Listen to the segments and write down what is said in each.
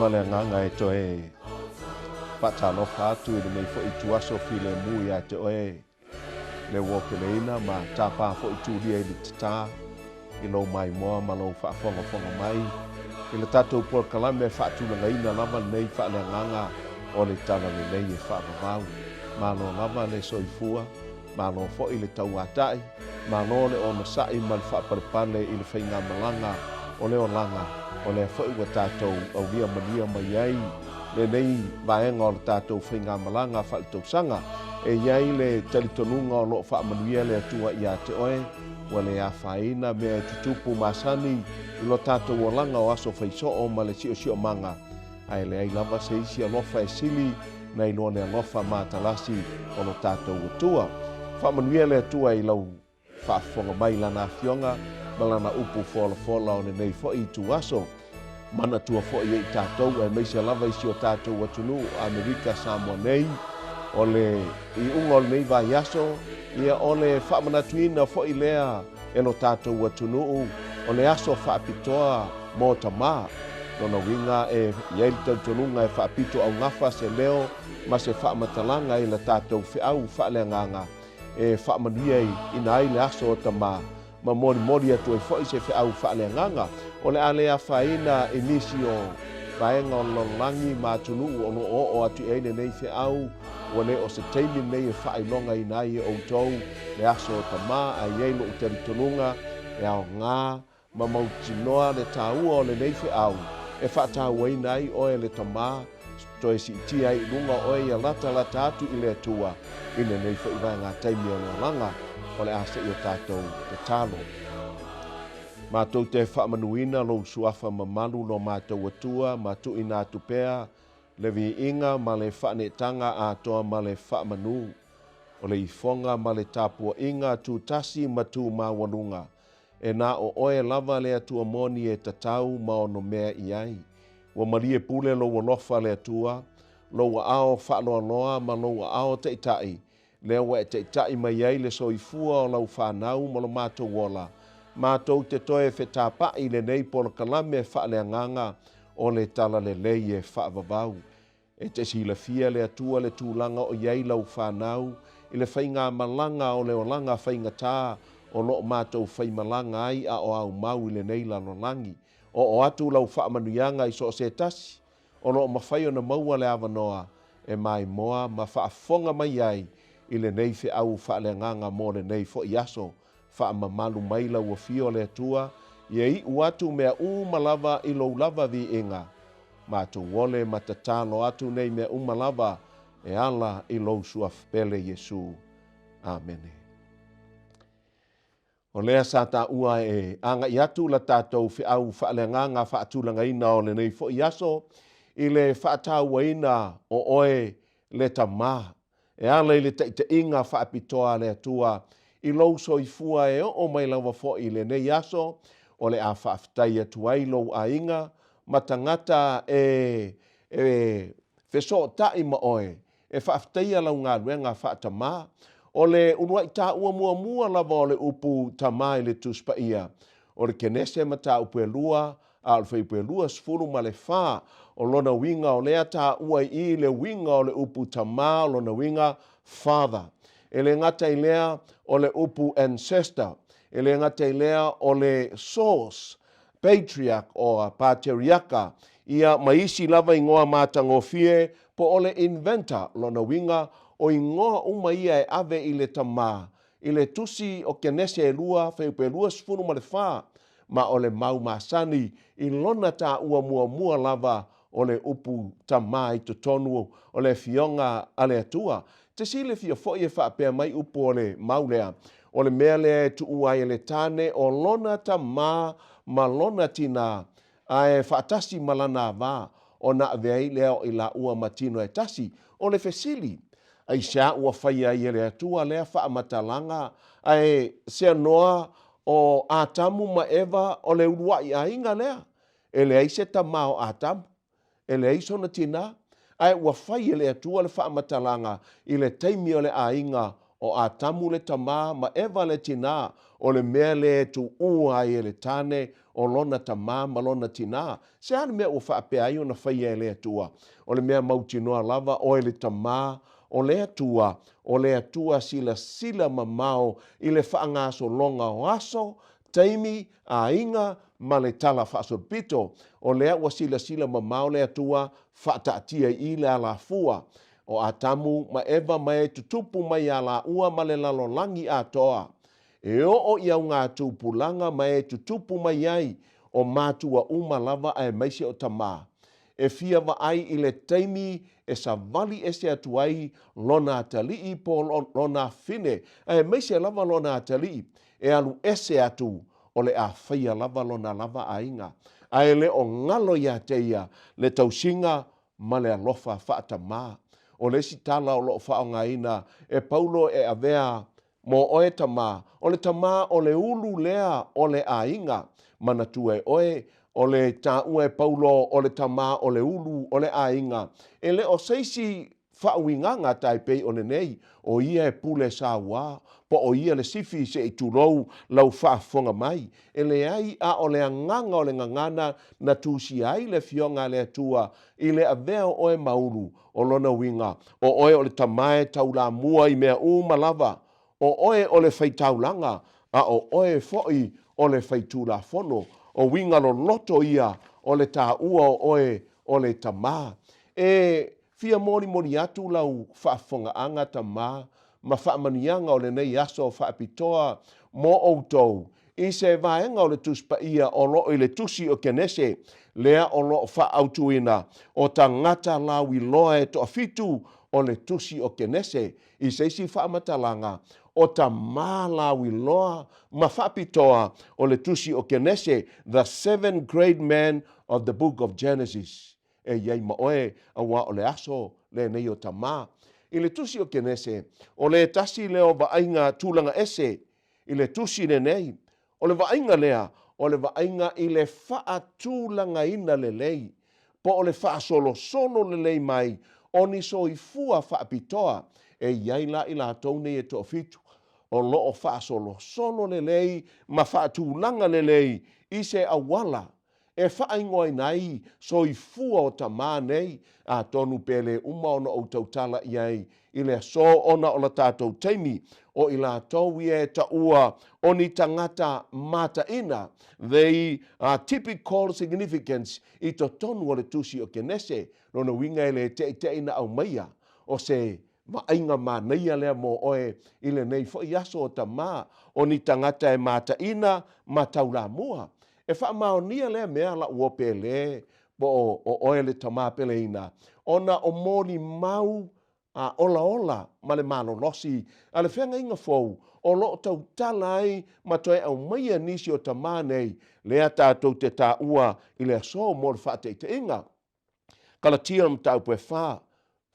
lava le agaga e toe faatalofa atu i lenei foi ituaso filemu ia te oe le uopeleina ma tapa foi tulia i le tatā i lou maimoa ma lou faafogafoga mai i le tatou polokalame faatulagaina lava lenei faaleagaga o le Talalelei e faavavau. Malo lava le soifua, malo foi le tauatai, malo le onosai ma le faapalepale i le faigamalaga o le olaga, o lea foi ua tatou aulia manuia mai ai lenei vaega o le tatou faigamalaga faaletausaga. E i ai le talitonuga o lo o faamanuia le Atua ia te oe, ua le afaina mea e tutupu masani i lo tatou olaga o aso faisoo ma le siosiomaga, ae leai lava se isi alofa e sili nai lo le alofa matalasi o lo tatou Atua. Faamanuia le Atua i lau faafofoga mai i Lana Afioga ma Lana upu folafola o lenei foi ituaso. Manatua foi e i tatou aemaise lava i si o tatou atunuu Amerika Samoa nei, o le iuga o lenei vaiaso, ia o le faamanatuina foi lea e lo tatou atunuu o le aso faapitoa mo tamā. Lona uiga e i ai le talitonuga e faapito augafa se leo ma se faamatalaga i la tatou feau faaleagaga e faamanuiaina ai le aso o tamā ma molimoli atu ai foi se feau faaleagaga o le a le afaina i nisi o vaega o le lalolagi ma atunuu o lo o oo atu i ai lenei feau. Ua le o se taimi lenei e faailogaina ai e outou le aso o tamā, ae i ai lou talitonuga e aoga ma mautinoa le taua o lenei feau e faatauaina ai oe le tamā, toe siitia ai i luga oe ia latalata atu i le Atua i lenei foi vaega taimi o le olaga o le a seia tatou tatalo. Matou te faamanuina lou suafa mamalu lo matou Atua ma tuuina atu pea le viiga ma le faaneetaga atoa ma le faamanu o le ifoga ma le tapuaiga tutasi ma tu maualuga E na o oe lava le Atua moni e tatau ma ono mea i ai. Ua malie pule lou alofa le Atua, lou aao faaloaloa ma lou aao taitai, lea ua e taitai mai ai le soifua o lau fanau ma lo matou ola. Matou te toe fetapa'i i lenei polokalame faaleagaga o le Talalelei e faavavau. E te silafia le Atua le tulaga o i ai lau fanau i le faigamalaga o le olaga faigata o lo o matou faimalaga ai a o aumau i lenei lalolagi. Oo atu lau faamanuiaga i so o se tasi o lo o mafai ona maua le avanoa e maimoa ma faafofoga mai ai i lenei feau faaleagaga mo lenei foi aso. Faamamalu mai lau afio le Atua, ia iu atu mea uma lava i lou lava viiga. Matou ole ma tatalo atu nei mea uma lava e ala i lou Suafa pele Iesu. Amene. O lea sa taua e agai atu la tatou feau faaleagaga faatulagaina o lenei foi aso i le faatauaina o oe le tamā e ala i le taitaiga faapitoa a le Atua i lou soifua e oo mai lava foi i lenei aso, o le a faafetai atu ai lou aiga ma tagata e e fesootai ma oe e faafetaia lau galuega faatamā. O le uluai taua muamua lava o le upu tamā i le Tusi Paia, o le Kenese mataupu e lua, a o le fuaiupu e 24. O lona uiga o lea taua i i le uiga o le upu tamā, o lona uiga father. E le gata i lea o le upu ancestor, e le gata i lea o le source, patriarch or pateriaka, ia ma isi lava igoa matagofie, po o le inventor, lona uiga o igoa uma ia e ave i le tamā i le tusi o Kenese e lua, fuaiupu e 24, ma o le mau masani i lona taua muamua lava o le upu tamā i totonu o le Afioga a le Atua. Te silafia foi e faapea mai upu o le mau lea, o le mea lea e tuua ai e le tane o lona tamā ma lona tinā, ae faatasi ma lana ava, ona ave ai lea o i laua ma tino e tasi. O le fesili, aisea ua faia ai e le Atua lea faamatalaga, ae seanoa o Atamu ma Eva o le uluai aiga lea? E leai se tamā o Atamu, e leai sona tinā, ae ua fai e le Atua le faamatalaga i le taimi o le aiga. O Atamu le tamā ma Eva le tinā, o le mea lea e tuua ai e le tane o lona tamā ma lona tinā. Se a le mea ua faapea ai ona faia e le Atua? O le mea mautinoa lava, oe le tamā o le Atua, o le Atua silasila mamao i le faagasologa o aso, taimi, aiga, ma le tala faasolopito. O lea ua silasila mamao le Atua, faataatia i i le alafua o Atamu ma Eva ma e tutupu mai iā lāua ma le lalolagi atoa, e oo i augatupulaga ma e tutupu mai ai o matua uma lava aemaise o tamā. E fia vaai i le taimi e savali ese atu ai lona atalii po o lona afine, aemaise lava lona atalii, e alu ese atu, o le a faia lava lona lava aiga. Ae le o galo ia te ia le tausiga ma le alofa faatamā. O le isi tala o lo o faaaogaina e Paulo e avea mo oe tamā, o le tamā o le ulu lea o le aiga. Manatua e oe, o le taua e Paulo o le tamā o le ulu o le aiga, e le o se isi faauigaga tai pei o lenei, o ia e pule sauā, po o ia le sifi se i tulou lau faafofoga mai. E leai, a o le agaga o le gagana na tusia ai le Afioga a le Atua i le avea o oe ma ulu, o lona uiga, o oe o le tama e taulamua i mea uma lava, o oe o le faitaulaga, a o oe foi o le faitulafono. O uiga loloto ia o le taua o oe o le tama. E fia molimoli atu lau faafofogaaga tama ma faamanuiaga o lenei aso faapitoa mo outou i se vaega o le Tusi Paia o lo o i le Tusi o Kenese, lea o lo o faaautuina o tagata lauiloa e toafitu o le Tusi o Kenese. I se isi faamatalaga, o tamā lauiloa ma faapitoa o le Tusi o Kenese, The Seven Great Men of the Book of Genesis. E i ai ma oe, auā o le aso lenei o tamā. I le Tusi o Kenese, o le tasi lea o vaaiga tulaga ese i le tusi lenei. O le vaaiga lea, o le vaaiga i le faatulagaina lelei, po o le faasolosolo lelei mai o ni soifua faapitoa. E i ai la i latou nei e toafitu o lo o faasolosolo lelei ma faatulaga lelei i se auala e faaigoaina ai soifua o tamā nei, atonu pe le uma ona ou tautala i ai i le aso ona o la tatou taimi, o i latou ia e taua o ni tagata mataina, they are typical significance, i totonu o le Tusi o Kenese, lona uiga e le teʻiteʻi na aumaia o se Vaaiga manaia lea mo oe i lenei foi aso o tamā, o ni tagata e mataina ma taulamua. E faamaonia lea mea la'u uo pele po o oe le tamā peleina, ona o molimau a olaola ma le malolosi a le feagaiga fou o lo o tautala ai ma toe aumaia nisi o tamā nei lea tatou te taua i le aso mo le faataitaiga. Kalatia o le mataupu e 4,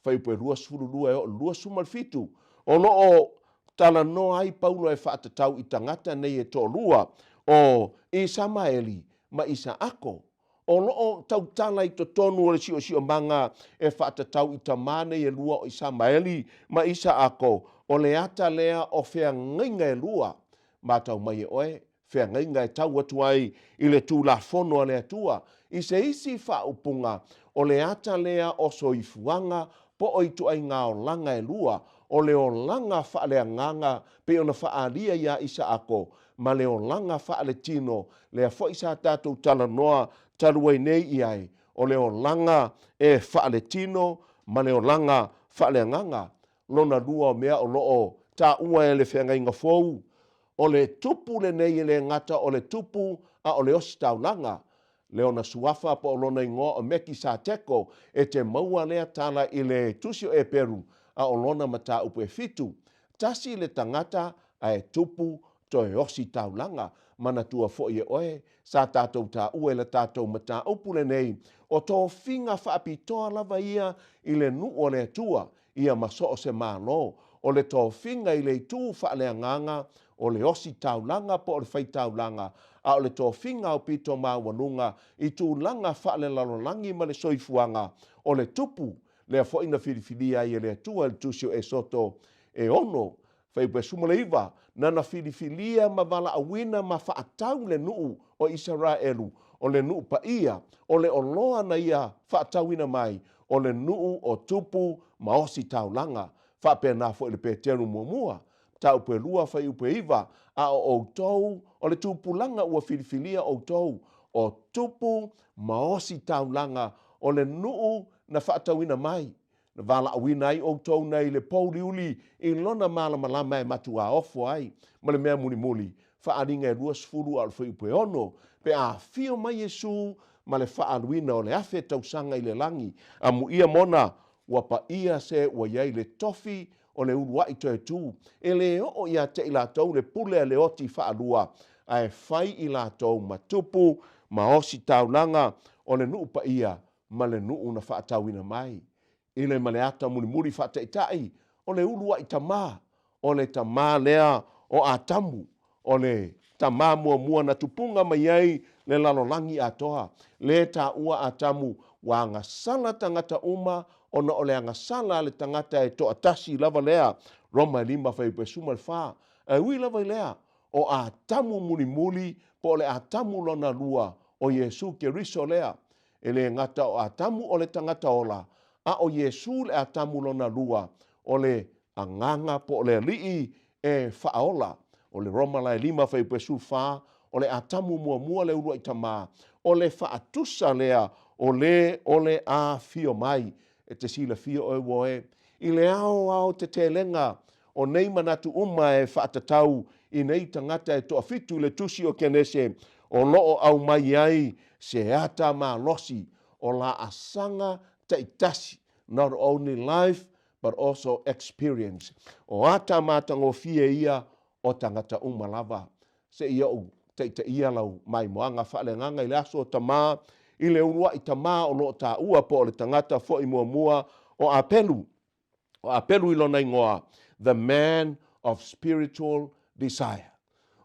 fuaiupu e 22 e oo i le 27, o lo o talanoa ai Paulo e faatatau i tagata nei e toalua, o Isamaeli ma Isaako. O lo o tautala i totonu o le siosiomaga e faatatau i tamā nei e lua o Isamaeli ma Isaako, o le ata lea o feagaiga e lua. Matau mai e oe, feagaiga e tau atu ai i le Tulafono a le Atua. I se isi faaupuga, o le ata lea o soifuaga po o ituaiga olaga e lua, o le olaga faaleagaga pei ona faaalia iā Isaako, ma le olaga faaletino, lea foi sa tatou talanoa talu ai nei i ai, o le olaga e faaletino ma le olaga faaleagaga. Lona lua o mea o lo o taua e le feagaiga fou, O le tupu lenei e le gata o le tupu a o le ositaulaga. Le ona suafa po o lona igoa o Mekisateko, e te maua lea tala i le Tusi o Eperu, a o lona mataupu e fitu. Tasi le tagata ae tupu toe ositaulaga. Manatua foi e oe, sa tatou taua i le tatou mataupu lenei, o tofiga faapitoa lava ia i le nuu o le Atua, ia ma so o se Malo. O le tofiga i le itu faaleagaga, o le ositaulaga po o le faitaulaga, a o le tofiga aupito maualuga i tulaga faalelalolagi ma le soifuaga, o le tupu, lea foi na filifilia ai e le Atua i le Tusi o Esoto e 6. Fuaiupu e 19, Na na filifilia ma valaauina ma faatau le nuu o Isaraelu, o le nuu paia, o le oloa na ia faatauina mai, o le nuu o tupu ma ositaulaga. Faapena foi i le Peteru muamua, mataupu e 2, fuaiupu e 9, A o outou, o le tupulaga ua filifilia outou, o tupu ma ositaulaga, o le nuu na faatauina mai, na valaauina ai outou nai le pouliuli i lona malamalama e matuā ofo ai. Ma le mea mulimuli, Faaaliga e 20 a o le fuaiupu e 6, pe a afio mai Iesu ma le faaaluina o le afe tausaga i le lagi, amuia mona ua paia se ua i ai le tofi o le uluai toe tu, e le oo ia te i latou le pule a le oti faalua, ae fai i latou ma tupu ma ositaulaga o le nuu paia ma le nuu na faatauina mai. I le ma le ata mulimuli faataitai, o le uluai tama, o le tama lea o Atamu, o le tama muamua na tupuga mai ai le lalolagi atoa, le taua Atamu ua agasala tagata uma ona o le agasala a le tagata e toatasi lava lea, Roma e 5 fuaiupu e 14. Ae ui lava i lea, o Atamu mulimuli po o le Atamu lona lua, o Iesu Keriso lea. E le gata o Atamu o le tagata ola, a o Iesu le Atamu lona lua, o le Agaga po o le Alii e faaola. O le Roma la e 5 fuaiupu e 14, o le Atamu muamua le uluai tama, o le faatusa lea o le o le afio mai. E te silafia oe ua e i le aoaotetelega o nei manatu uma e faatatau i nei tagata e toafitu i le Tusi o Kenese o lo o aumai ai se ata malosi o laasaga taitasi, not only life but also experience. O ata matagofie ia o tagata uma lava. Se i ou taitaia lau maimoaga faaleagaga i le aso o Tamā, i le uluai tama o lo o taua po o le tagata foi muamua o Apelu. O Apelu i lona igoa, the man of spiritual desire.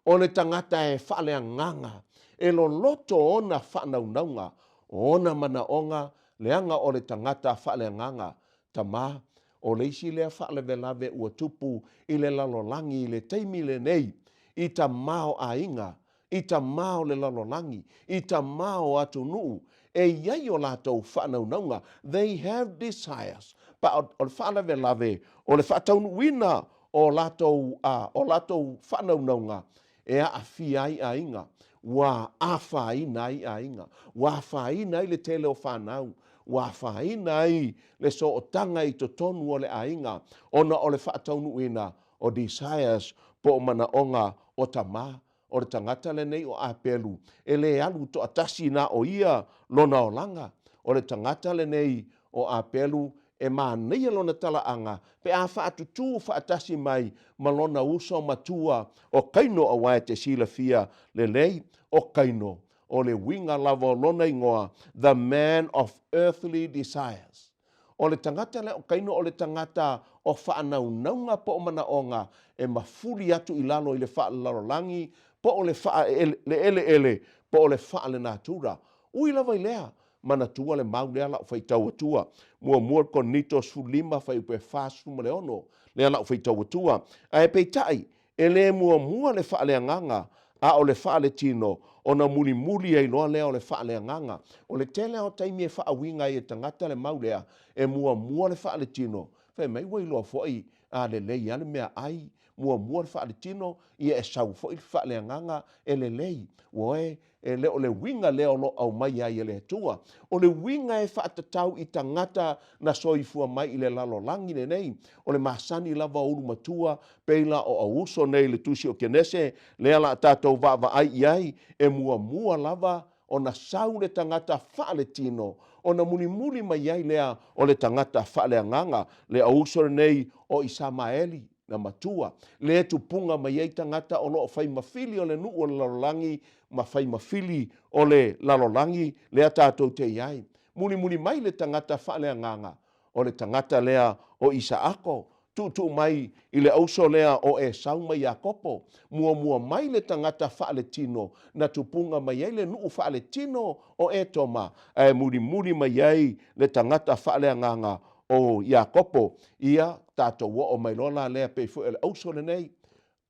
O le tagata e faaleagaga, e loloto ona faanaunauga, o ona manaoga, leaga o le tagata faaleagaga. Tama, o le isi lea faalavelave ua tupu i le lalolagi i le taimi lenei, i tama o aiga, i tama o le lalolagi, i tama o atunuu, e i ai o latou faanaunauga, they have desires, but o le faalavelave o le faataunuuina o latou, o latou faanaunauga e aafia ai aiga, ua afaina ai aiga, ua afaina ai le tele o fanau, ua afaina ai le sootaga i totonu o le aiga ona o le faataunuuina o desires po o manaoga o tama. O le tagata lenei o Apelu, e le alu toatasi na o ia lona olaga. O le tagata lenei o Apelu e manaia lona talaaga pe a faatutū faatasi mai ma lona uso matua o Kaino aua e te silafia lelei, o Kaino, o le uiga lava o lona igoa, the man of earthly desires. O le tagata lea o Kaino o le tagata o faanaunauga po o manaoga e mafuli atu i lalo i le faalelalolagi po o le faaleeleele po o le faalenatura. Ui lava i lea, manatua le mau lea lau faitau atua. Muamua le Korinito 15 fuaiupu e 46 lea lau faitau atua. Ae peitai, E le muamua le faaleagaga, a o le faaletino, ona mulimuli ai loa lea o le faaleagaga. O le tele lava o taimi e faauiga ai e tagata le mau lea, e muamua le faaletino. Fai mai ua iloa foi a lelei lava le meaai, muamua le faaletino, ia e sau foi le faaleagaga e lelei. Ua e E le o le uiga lea o lo o aumai ai e le Atua. O le uiga e faatatau i tagata na soifua mai i le lalolagi lenei. O le masani lava o ulu matua, pei la o Auuso nei i le Tusi o Kenese, lea la a tatou vaavaai i ai, e muamua lava ona sau le tagata faaletino, ona mulimuli mai ai lea o le tagata faaleagaga, le Auuso lenei o Isamaeli. na matua, le tupuga mai ai tagata o lo o fai ma fili o le nuu o le lalolagi ma fai ma fili o le lalolagi lea tatou te i ai. Mulimuli mai le tagata faaleagaga, o le tagata lea o Isaako, tuutuu mai i le auso lea o Esau ma Iakopo. Muamua mai le tagata faaletino na tupuga mai ai le nuu faaletino o Etoma, ae mulimuli mai ai le tagata faaleagaga o Iakopo. Ia. tatou oo mai loa la lea pei foi o le auso lenei,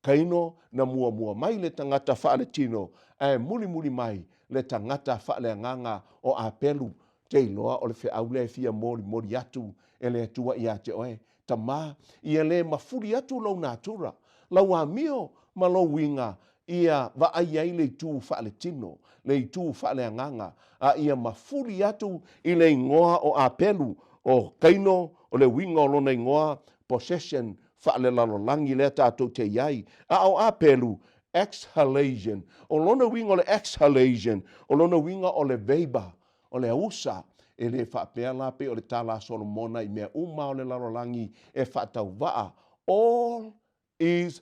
Kaino na muamua mai le tagata faaletino, ae mulimuli mai le tagata faaleagaga o Apelu. Ou te iloa o le feau lea e fia molimoli atu e le Atua ia te oe, tama, ia le mafuli atu lou natura, lau amio ma lou uiga ia vaai ai le itu faaletino, le itu faaleagaga, a ia mafuli atu i le igoa o Apelu. O Kaino, o le uiga o lona igoa, possession faalelalolagi lea tatou te i ai, a o Apelu, exhalation. O lona uiga o le exhalation, o lona uiga o le vapor, o le ausa. E le faapea la pei o le tala a Solomona i mea uma lava o le lalolagi e faatauvaa, all is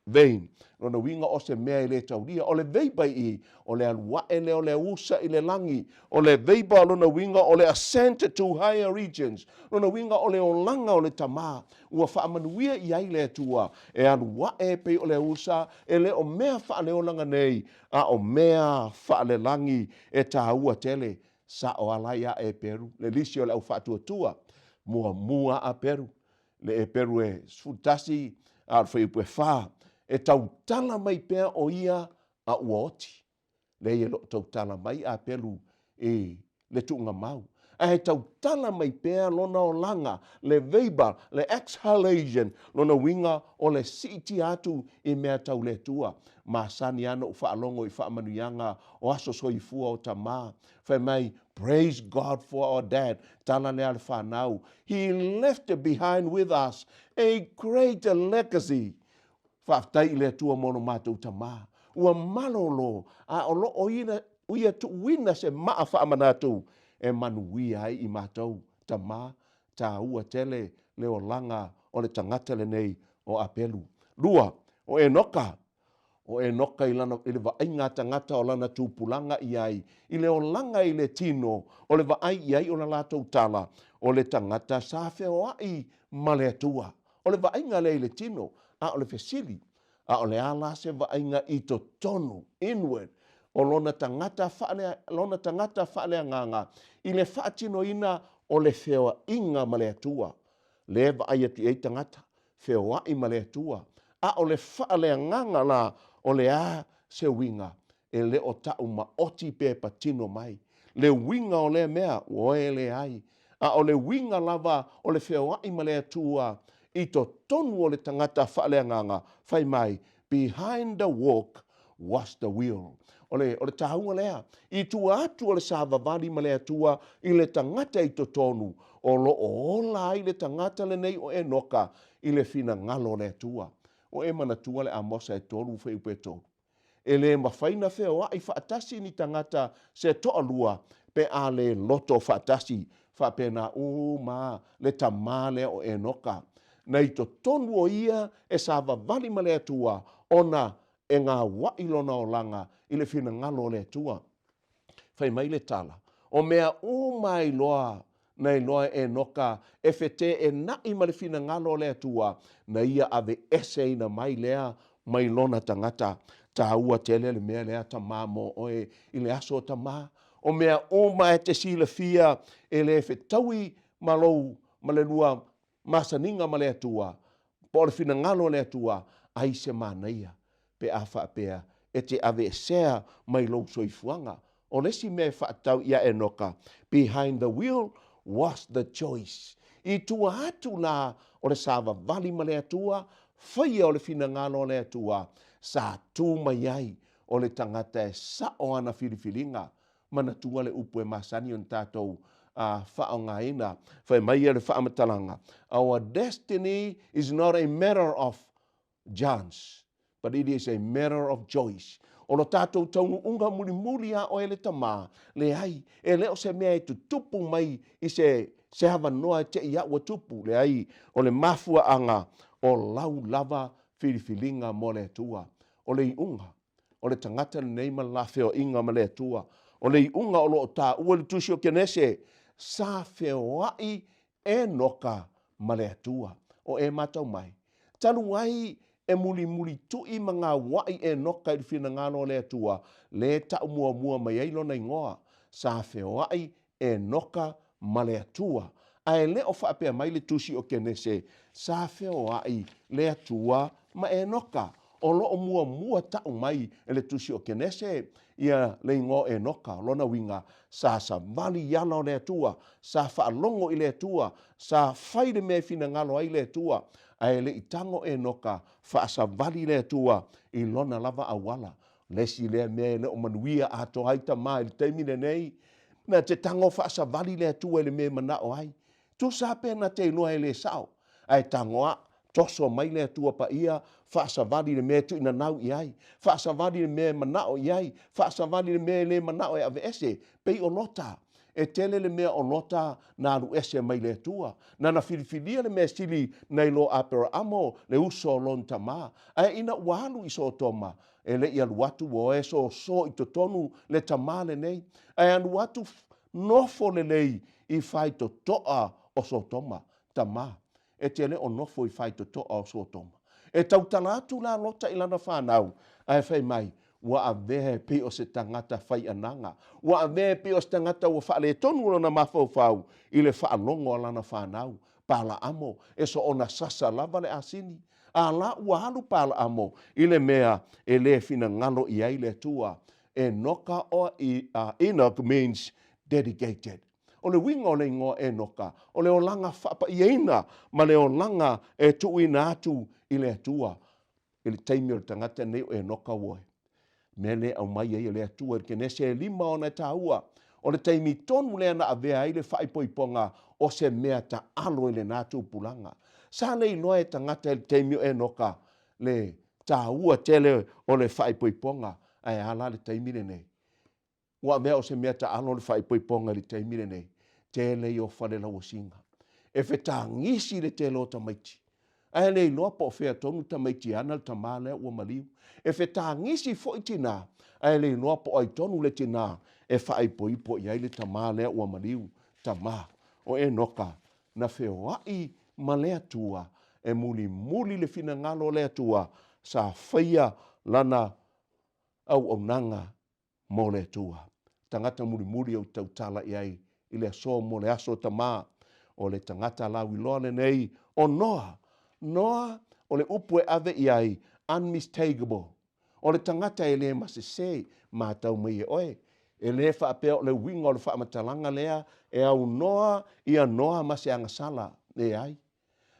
vain. Lona uiga o se mea e le taulia. O le vapor i i, o le alu ae lea o le usa i le lagi. O le vapor o lona uiga o le ascent to higher regions. Lona uiga o le olaga o le tama ua faamanuia i ai le Atua e alu ae e pei o le usa, e le o mea faaleolaga nei, a o mea faalelagi e taua tele. Sao lava la ia Eperu, le lisi o le au faatuatua, muamua lava Aperu, le Eperu e 11 a o le fuaiupu e 4, e tautala mai pea o ia a ua oti. Leai e le o tautala mai Apelu i le tuugamau, ae tautala mai pea lona olaga, le vapor, le exhalation, lona uiga o le siitia atu i mea tau le Atua. Masani lava ona ou faalogo i faamanuiaga o aso soifua o tama, fai mai, Praise God for our dad, tala lea a le fanau, he left behind with us a great legacy. Faafetai i le Atua mo lo matou tama, ua malolo a o lo o ia tuuina se maa faamanatu e manuia ai i matou. Tama, taua tele le olaga o le tagata lenei o Apelu. Lua, o Enoka. O Enoka i lana, i le vaaiga a tagata o lana tupulaga i ai, i le olaga i le tino, o le vaai i ai o la latou tala, o le tagata sa feoai ma le Atua. O le vaaiga lea i le tino, a o le fesili, a o le a la se vaaiga i totonu, inward, o lona tagata faale, lona tagata faaleagaga i le faatinoina o le feoaiga ma le Atua. Lea e vaai atu i ai tagata, feoai ma le Atua, a o le faaleagaga la, o le a se uiga? E le o tau maoti pe patino mai le uiga o lea mea, ua e leai, a o le uiga lava o le feoai ma le Atua i totonu o le tagata faaleagaga, fai mai, behind the walk was the will. O le, o le taua lea, i tua atu o le savavali ma le Atua i le tagata i totonu, o lo o ola ai le tagata lenei o Enoka i le finagalo o le Atua. Ua e manatua le Amosa e 3 fuaiupu e 3? E le mafai na feoai faatasi ni tagata se toalua pe a le loto faatasi, faapena uma le tama lea o Enoka. Na i totonu o ia e savavali ma le Atua ona e gauaʻi lona olaga i le finagalo o le Atua. Fai mai le tala, o mea uma e iloa na iloa e Enoka e feteenai ma le finagalo o le Atua, na ia aveeseina mai lea mai lona tagata. Taua tele le mea lea tama mo oe i le aso tama. O mea uma e te silafia e le fetaui ma lou ma le lua masaniga ma le Atua, po o le finagalo o le Atua, ai se manaia pe a faapea e te aveesea mai lou soifuaga. O le isi mea e faatatau ia Enoka, behind the wheel was the choice. I tua atu la o le savavali ma le Atua, faia o le finagalo o le Atua, sa tu mai ai o le tagata e sao ana filifiliga. Manatua le upu e masani ona tatou faaaogaina, fai mai ia le faamatalaga, Our destiny is not a matter of chance, but it is a matter of choice. O lo tatou taunuuga mulimuli a oe le tama, leai, e le o se mea e tutupu mai i se, se avanoa e te i au ua tupu, leai, o le mafuaaga o lau lava filifiliga mo le Atua. O le iuga, o le tagata lenei ma le la feoaiga ma le Atua. O le iuga o lo o taua i le Tusi o Kenese, sa feoai Enoka ma le Atua. O e matau mai, talu ai e mulimulituʻi ma gauaʻi Enoka i le finagalo o le Atua, lē taʻu muamua mai ai lona igoa, sa feoaʻi Enoka ma le Atua. Ae le o faapea mai le Tusi o Kenese, sa feoai le Atua ma Enoka. O lo o muamua tau mai e le Tusi o Kenese ia le igoa o Enoka, o lona uiga, sa savali i ala o le Atua, sa faalogo i le Atua, sa fai le mea e finagalo ai le Atua, ae le i tago o Enoka faasavali le Atua i lona lava auala. O le isi lea mea e le o manuia atoa ai tama i le taimi lenei, na te tago faasavali le Atua i le mea e manao ai. Tusa lava pe na te iloa e le sao, ae tago a toso mai le Atua Paia, faasavali i le mea e tuuinanau i ai, faasavali i le mea e manao i ai, faasavali i le mea e le manao e aveese, pei o Lota. E tele le mea o Lota na alu ese mai le Atua. Nana filifilia le mea sili nai lo Aperaamo, le uso o lona tama. Ae ina ua alu i Sotoma, e le i alu atu ua o e soso i totonu le tama lenei, ae alu atu nofo lelei i faitotoa o Sotoma. Tama, e te le o nofo i faitotoa o Sotoma. E tautala atu la Lota i lana fanau, ae fai mai, Ua avea e pei o se tagata faianaga, ua avea e pei o se tagata ua faaletonu lona mafaufau i le faalogo a lana fanau. Palaamo, e soona sasa lava le asini, a la ua alu Palaamo i le mea e le finagalo i ai le Atua. Enoka or Enoch means dedicated. O le uiga o le igoa Enoka, o le olaga faapaiaina ma le olaga e tuuina atu i le Atua. I le taimi o le tagata lenei o Enoka ua mea lea e aumai ai e le Atua i le Kenese e lima ona e taua, o le taimi tonu lea na avea ai le faaipoipoga o se mea taalo i lena tupulaga. Sa le iloa e tagata i le taimi o Enoka le taua tele o le faaipoipoga, ae a la le taimi lenei? Ua avea o se mea taalo le faaipoipoga i le taimi lenei, tele ia o fale lauasiga. E fetagisi le tele o tamaiti, ae le iloa po o fea tonu tamaiti e ana le tama lea ua maliu. E fetagisi foi tina, ae le iloa po o ai tonu le tina e faaipoipo i ai le tama lea ua maliu. Tama, o Enoka, na feoai ma le Atua, e mulimuli le finagalo o le Atua, sa faia lana auaunaga mo le Atua. Tagata mulimuli ou te tautala i ai i le aso mo le aso tama, o le tagata lauiloa lenei o Noa. Noa, o le upu e ave i ai, unmistakable. O le tagata e le masese, matau mai e oe. E le faapea o le uiga o le faamatalaga lea e aunoa ia Noa ma se agasala, leai.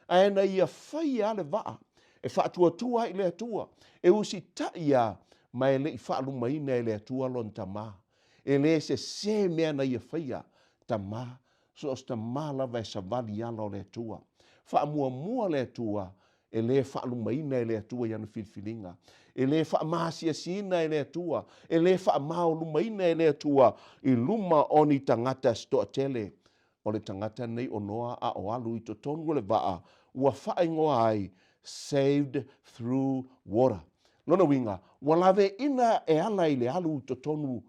Ae na ia faia lava le vaa e faatuatua ai i le Atua, e usitai lava ma e le i faalumaina e le Atua lona tama. E le sese mea na ia faia, tama, so o se tama lava e savali i ala o le Atua. Faamuamua le Atua, e le faalumaina e le Atua i ana filifiliga. E le faamaasiasiina e le Atua, e le faamaolumaina e le Atua i luma o ni tagata se toatele. O le tagata lenei o Noa a o alu i totonu o le vaa ua faaigoa ai Saved Through Water. Lona uiga, ua laveina e ala i le alu i totonu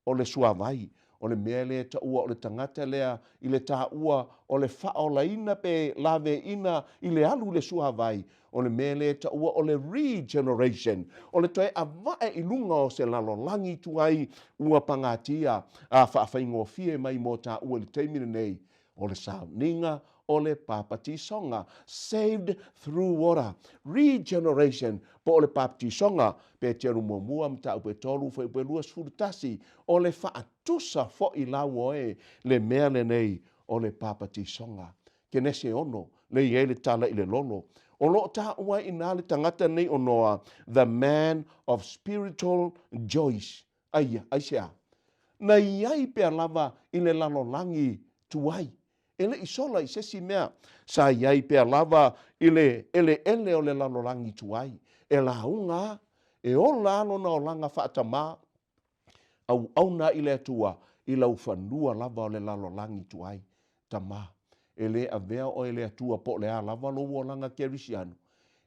o le suavai. O le mea lea e taua o le tagata lea i le taua o le faaolaina pe laveina i le alu i le suavai, o le mea lea e taua o le regeneration, o le toe avae i luga o se lalolagi tuai ua pagatia a faafaigofie mai mo taua i le taimi lenei, o le sauniga o le papatisoga, saved through water, regeneration, po o le papatisoga, Peteru muamua, mataupu e 3, fuaiupu e 21, o le faatusa foi lauoe le mea lenei o le papatisoga. Kenese 6, lea e i ai le tala i le lolo. O lo o taua ai i ina le tagata lenei o Noa, the man of spiritual joys. Aia, aisea? Na i ai pea lava i le lalolagi tuai. E le i sola i se isi mea. Sa i ai pea lava i le eleele o le lalolagi tuai. E lauga a, e ola a lona olaga faatamā, auauna i le Atua i laufanua lava o le lalolagi tuai. Tama, e le avea oe e le Atua po o le a lava lou olaga kerisiano,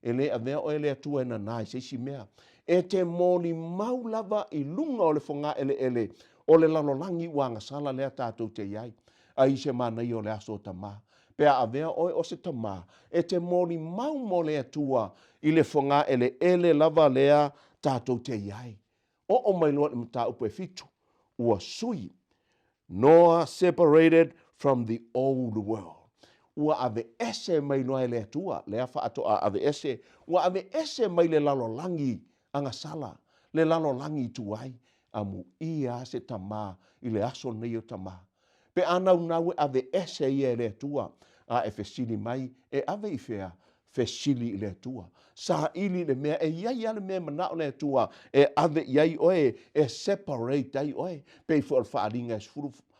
e le avea oe e le Atua e nanā i se isi mea. E te molimau lava i luga o le fogaeleele o le lalolagi ua agasala lea tatou te i ai. Ai se manaia o le aso o tama. Pe a avea oe o se tama, e te molimau mo le Atua i le fogaeleele lava lea tatou te i ai. Oo mai loa i le mataupu e fitu, ua sui. Noah separated from the old world. Ua aveese mai loa e le Atua, lea faatoa aveese, ua aveese mai le lalolagi agasala, le lalolagi tuai, amuia a se tamā i le aso lenei o tamā. Pe a naunau e aveese ia e le Atua, a e fesili mai, e ave i fea? Fesili i le Atua. Saili i le mea, e i ai lava le mea e manao le Atua e ave i ai oe, e separate ai oe, pei foi o le Faaaliga e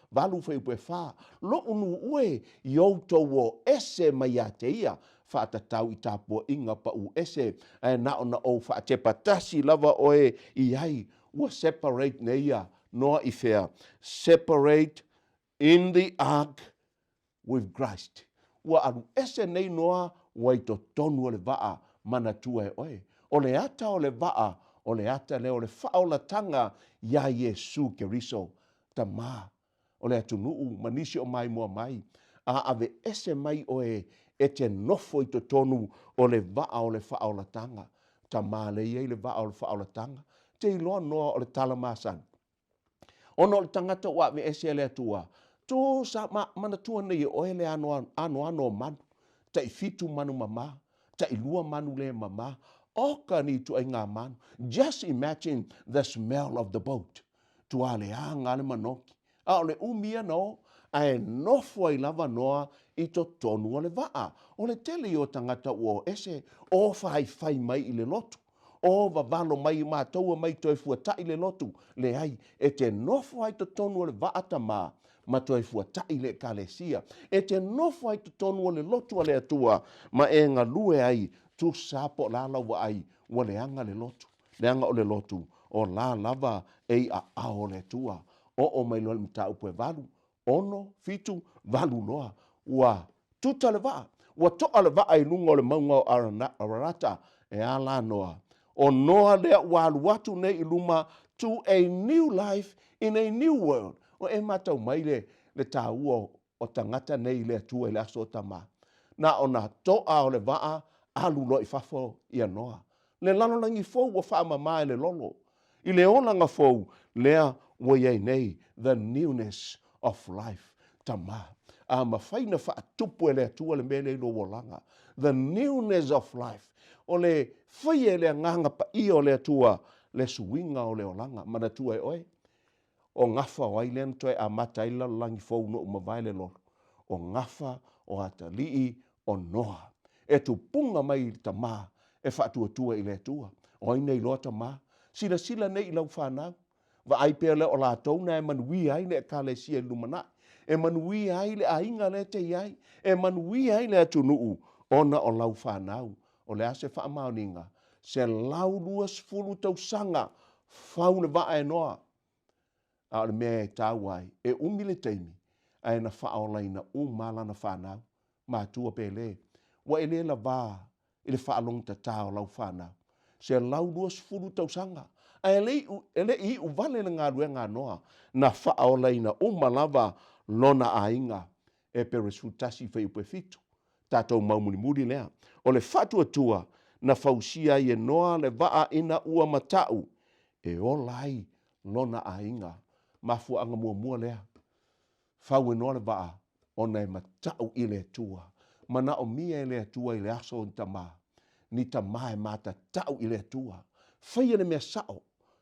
18 fuaiupu e 4, Loʻu nuu e, i outou o ese mai ia te ia, faatatau i tapuaiga paʻu ese, ae na ona ou faatepa tasi lava oe i ai. Ua separate nei ia Noa i fea? Separate in the ark with Christ. Ua alu ese nei Noa ua i totonu o le vaa manatua e oe. O le ata o le vaa, o le ata lea o le faaolataga iā Iesu Keriso, Tama o le atunuu ma nisi o maimoa mai, a aveese mai oe e te nofo i totonu o le vaa o le faaolataga. Tama lea e i ai le vaa o le faaolataga, te iloa noa o le tala masani. Ona o le tagata ua aveese e le Atua, tu sa ma, manatua nei e oe le anoano o manu, tai fitu manu mama, tai lua manu le mama, oka ni ituaiga manu. Just imagine the smell of the boat. Tua leaga le manoki. A o le umi ia na o, ae nofo ai lava Noa i totonu o le vaa. O le tele ia o tagata ua o ese, o faifai mai i le lotu, o wawalo mai i mātou mai toe fuataʻi le lotu, leai, e te nofo ai totonu o le vaa tamā, ma toe fuataʻi le Ekalesia. E te nofo ai totonu o le lotu a le Atua, ma e galue ai, tusa po o le a lau vaai, ua leaga le lotu. Leaga o le lotu, o la lava e i aao o le Atua. Oo mai loa i le mataupu e 8, 6, 7, 8 loa, ua tuta le vaa, ua toa le vaa i luga o le mauga o Ararata, e a la Noa? ʻO Noa lea ua alu atu nei i luma to a new life in a new world. Ua e matau mai le, le taua o tagata nei i le Atua i le aso o Tamā. Na ona toa o le vaa, alu loa i fafo ia Noa. Le lalolagi fou ua faamama e le lolo. I le olaga fou lea ua i ai nei, the newness of life, Tamā. A mafai na faatupu e le Atua le mea lea i lou olaga, the newness of life, o le faia e le Agaga Paia o le Atua le suiga o le olaga. Manatua e oe, O gafa o ai lea na toe amata ai le lalolagi fou ina ua mavae le lolo? O gafa o atalii o Noa. E tupuga mai i le tamā e faatuatua i le Atua. O ai na iloa tamā? Silasila nei i lau fanau. Vaai pea lea o latou na e manuia ai le Ekalesia i le lumanai, e manuia ai le aiga lea e te i ai, e manuia ai le atunuu ona o lau fanau. O le a se faamaoniga? 120 tausaga fau le vaa e Noa. A o le mea e taua ai, e umi le taimi, ae na faaolaina uma lana fanau, matua pe lē. Ua e le lavā i le faalogotatā o lau fanau. 120 tausaga, ae e le iu, e le i iu vale le galuega a Noa, na faaolaina uma lava lona aiga. Epere 11 fuaiupu e 7. Tatou mau mulimuli lea. O le faatuatua na fausia ai e Noa le vaa ina ua mataʻu e ola ai lona aiga. Mafuaaga muamua lea, fau e Noa le vaa ona e mataʻu i le Atua. Manaomia e le Atua i le aso o ni tamā, ni tamā e matataʻu i le Atua. Faia le mea saʻo,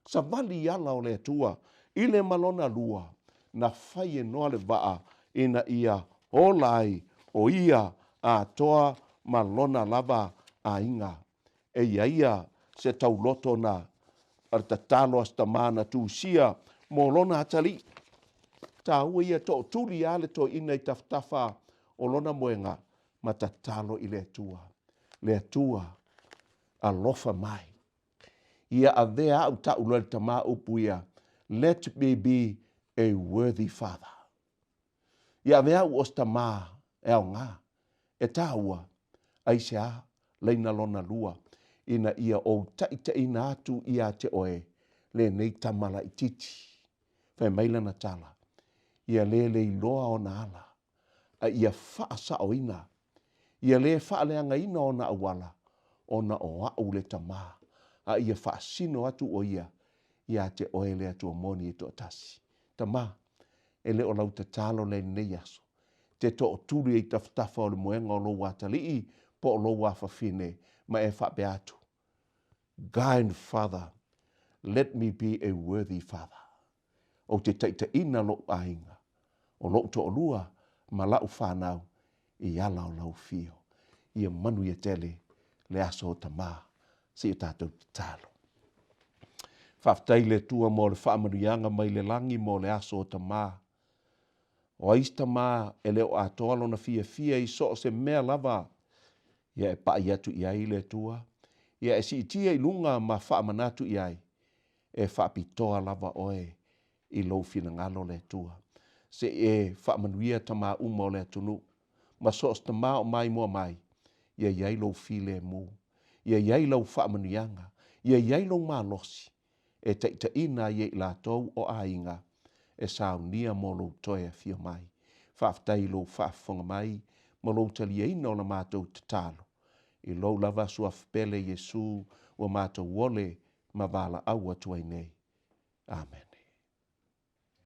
savali i ala o le Atua, i le ma lona lua, na fai e Noa le vaa ina ia ola ai ʻo ia atoa ma lona lava aiga. Eia ia se tauloto na a le tatalo a se tamā na tusia mo lona atalii. Taua ia tootuli a le toeaina i tafatafa o lona moega ma tatalo i le Atua. Le Atua, alofa mai. Ia avea aʻu taʻu loa e le tamā upu ia, Let me be a worthy father. Ia avea aʻu o se tamā e aoga, e tāua, aisea, laina lona lua, ina ia ou taʻitaʻina atu iā te oe lenei tama laʻititi. Fai mai lana tala, Ia lelei loa ona ala, a ia faasaoina, ia lē faaleagaina ona auala, ona o aʻu le tamā, a ia faasino atu ʻo ia iā te oe le Atua moni e toatasi. Tamā, e le o lau tatalo lea i lenei aso. te tootuli ai i tafatafa o le moega o lou atalii po o lou afafine ma e faapea atu, “Grandfather, let me be a worthy father.” Ou te taitaiina lou aiga, o lou toalua ma lau fanau i ala o lau afio. Ia manuia tele le Aso o Tama. Se i o tatou tatalo. Faafetai i le Atua mo le faamanuiaga mai le lagi mo le Aso o Tama. O ai se tama e le o atoa lona fiafia i so o se mea lava? Ia e pai atu i ai le Atua, ia e siitia i luga ma faamanatu i ai, e faapitoa lava oe i lou finagalo le Atua. Se i e faamanuia tama uma o le atunuu ma so o se tama o maimoa mai, ia i ai lou filemu, ia i ai lau faamanuiaga, ia i ai lou malosi e taitaiina ai e i latou o aiga e saunia mo lou toe afio mai. Faafetai i lou faafofoga mai ma lou taliaina o la matou tatalo, i lou lava Suafa pele Iesu ua matou ole ma valaau atu ai nei. Amene.